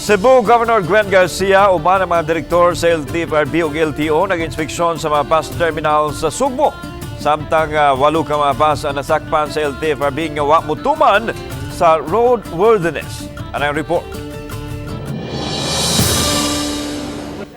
Cebu Governor Gwen Garcia uban ang mga direktor sa LTFRB ug LTO nag-inspeksyon sa mga bus terminal sa Sugbo. Samtang walo ka mga bus ang nasakpan sa LTFRB nga wa motuman sa roadworthiness. Anang report.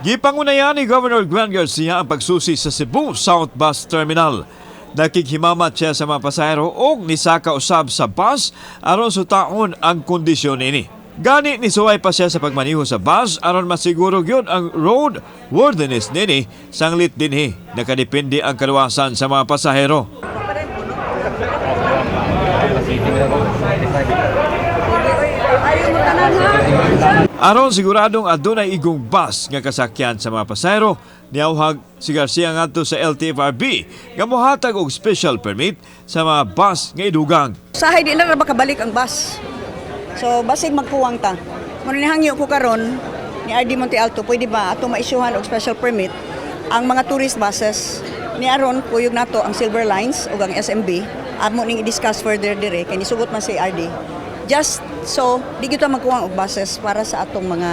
Gipangunayan ni Governor Gwen Garcia ang pagsusi sa Cebu South Bus Terminal. Nakighimamat siya sa mga pasahero og nisaka usab sa bus aron sutaon ang kondisyon ini. Gani nisuway pa siya sa pagmaniho sa bus aron masiguro gyud ang road worthiness nini sanglit dinhi nakadepende ang kaluwasan sa mga pasahero. Aron siguradong adunay igong bus nga kasakyan sa mga pasahero, niauhag si Garcia ngadto sa LTFRB nga mohatag og special permit sa mga bus nga idugang. Sahay di na ra makabalik ang bus. So basig magkuwang ta. Muna ni hangyo ko karon ni RD Monte Alto, pwede ba ato maisyuhan og special permit ang mga tourist buses ni aron kuyog nato ang Silver Lines ug ang SMB amo ning i-discuss further dire kay nisugot man si RD. Just so di gyud ta magkuwang og buses para sa atong mga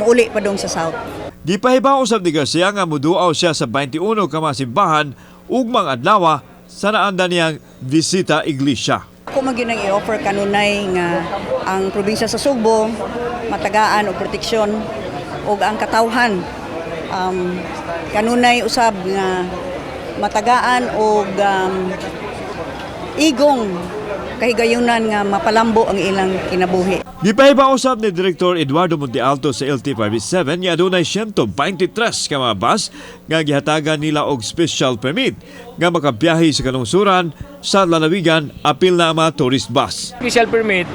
muuli pa dong sa south. Gipahibaw usab ni Garcia nga muduaw siya sa 21 ka mga simbahan ug mga adlaw sa naanda niyang visita iglesia. Ako man gyud ang i-offer kanunay nga ang probinsya sa Sugbo matagaan og proteksyon ug ang katawhan kanunay usab nga matagaan og igong kahigayunan nga mapalambo ang ilang kinabuhi. Gipahibaw usab ni Direktor Eduardo Montealto sa LTFRB 7 nga adunay 123 ka mga bus nga gihatagan nila og special permit nga makabiyahe sa kalungsuran sa lalawigan, apil na ang mga tourist bus. Special permit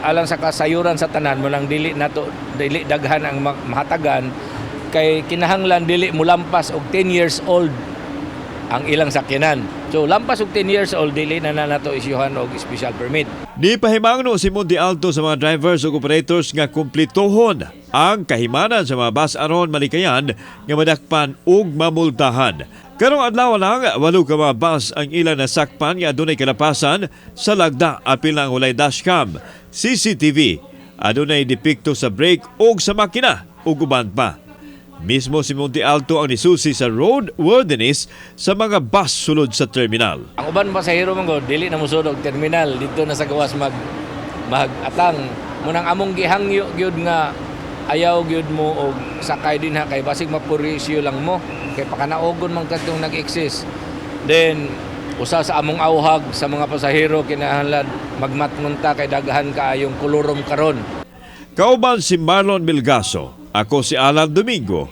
alang sa kasayuran sa tanan mo lang, dili nato dili daghan ang mahatagan kay kinahanglan dili mulampas og 10 years old ang ilang sakyanan. So lampas og 10 years old, dili na na nato isyuhan og special permit. Nipahimangno si Monte Alto sa mga drivers ug operators nga kumplitohon ang kahimanan sa mga bus aron malikayan nga madakpan ug mamultahan. Karong adlaw lang, walo ka mga bus ang ilang nasakpan nga adunay kalapasan sa lagda, apil na ang walay dashcam, CCTV, adunay depekto sa brake ug sa makina ug uban pa. Mismo si Monte Alto ang nisusi sa road worthiness sa mga bus sulod sa terminal. Ang uban pasahero man gud dili na mosulod og terminal, dito na sa gawas mag-atang. Munang among gihangyo gyud nga ayaw gyud mo og sakay dinha kay basig mapurisyo lang mo kay pakanaogon man kadtong nag-exist. Then usa sa among auhag sa mga pasahero, kinahanglan magmatngon ta kay daghan kaayong kolorum karon. Kauban si Marlon Milgaso. Ako si Alan Domingo.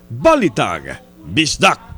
Balitang Bisdak.